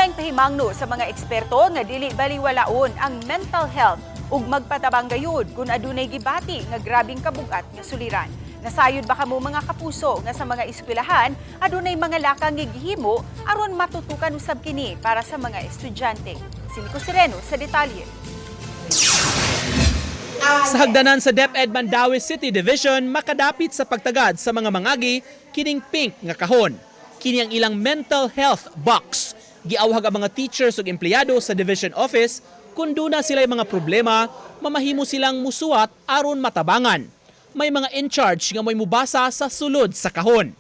Laing pahimangno sa mga eksperto nga dili baliwalaon ang mental health ug magpatabang gayud kung adunay gibati nga grabing kabugat nga suliran. Nasayod ba kamo, mga kapuso, nga sa mga eskwelahan adunay mga lakang nga gihimo aron matutukan usab kini para sa mga estudyante? Si Nico Sereno sa detalye. Sa hagdanan sa DepEd Mandaue City Division, makadapit sa pagtagad sa mga mangagi kining pink nga kahon. Kini ang ilang mental health box. Giawhag ang mga teachers ug empleyado sa division office kung duna sila mga problema, mamahimo silang musuwat aron matabangan. May mga in charge nga mo'y mubasa sa sulod sa kahon.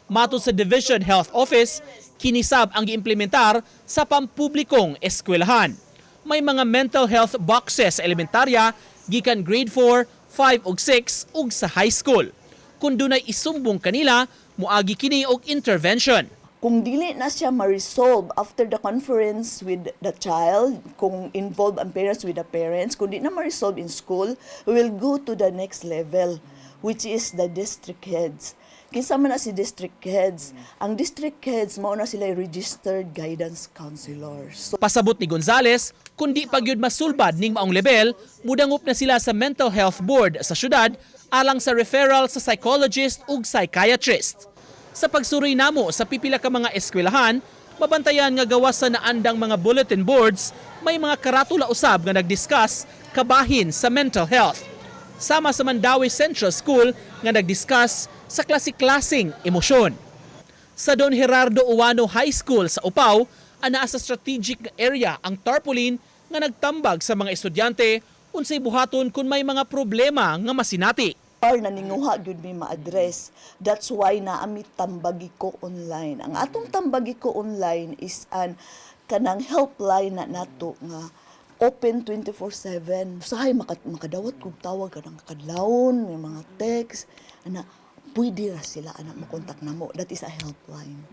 Matod sa Division Health Office, kini sab ang giimplementar sa pampublikong eskwelahan. May mga mental health boxes sa elementarya gikan grade 4, 5 ug 6 ug sa high school. Kung dunay isumbong kanila, muagi kini og intervention. Kung dili na siya ma-resolve after the conference with the child, kung involved ang parents with the parents, kung di na ma-resolve in school, we will go to the next level, which is the district heads. Kinsa man na si district heads? Ang district heads, mao na sila registered guidance counselors. So, Pasabot ni Gonzales, kung di pa gyud masulbad ning maong level, mudangop na sila sa Mental Health Board sa syudad alang sa referral sa psychologist ug psychiatrist. Sa pagsuroy namo sa pipila ka mga eskwelahan, mabantayan nga gawas sa naandang mga bulletin boards, may mga karatula usab nga nagdiscuss kabahin sa mental health. Sama sa Mandaue Central School nga nagdiscuss sa klase-klaseng emosyon. Sa Don Gerardo Uwano High School sa Upaw, anaa sa strategic nga area ang tarpaulin nga nagtambag sa mga estudyante unsay buhaton kung may mga problema nga masinati. Or naninguha gyud mi ma-address. That's why naa mi Tambagi Ko Online. Ang atong Tambagi Ko Online is an kanang helpline na nato nga open 24/7. Usahay makadawat kog tawag kanang kadlawon, may mga text ana, pwede ra sila ana makontak namo. That is a helpline.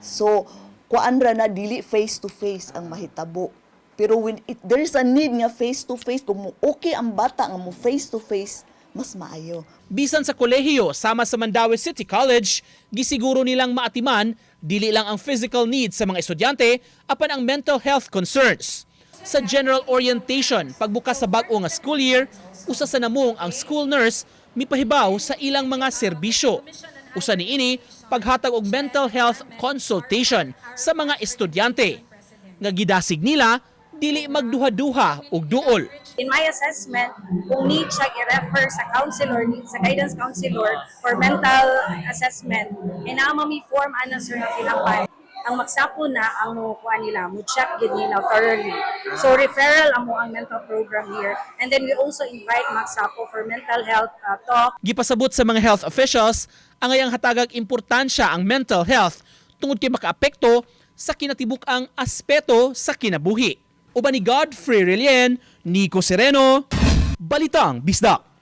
So, kuan ra na, dili face to face ang mahitabo. Pero when there is a need nga face to face, kung mo okay ang bata nga mo face to face, mas maayo. Bisan sa kolehiyo sama sa Mandaue City College, gisiguro nilang maatiman dili lang ang physical needs sa mga estudyante apan ang mental health concerns. Sa general orientation pagbukas sa bag-o nga school year, usa sa namong ang school nurse mipahibaw sa ilang mga serbisyo. Usa niini, paghatag og mental health consultation sa mga estudyante. Nga gidasig nila dili magduha-duha og duol. In my assessment, kung need siya i-refer sa counselor, need sa guidance counselor for mental assessment, eh naa mi form ana, sir, nga fill-upan. Ang magsapo na ang mukuha nila, mo check gid nila thoroughly. So referral amo ang mental program here. And then we also invite Magsapo for mental health talk. Gipasabot sa mga health officials ang angayang hatagag importansya ang mental health tungod kay makaapekto sa kinatibuk-ang aspeto sa kinabuhi. Uban ni Godfrey Relien, Nico Sereno, Balitang Bisdak.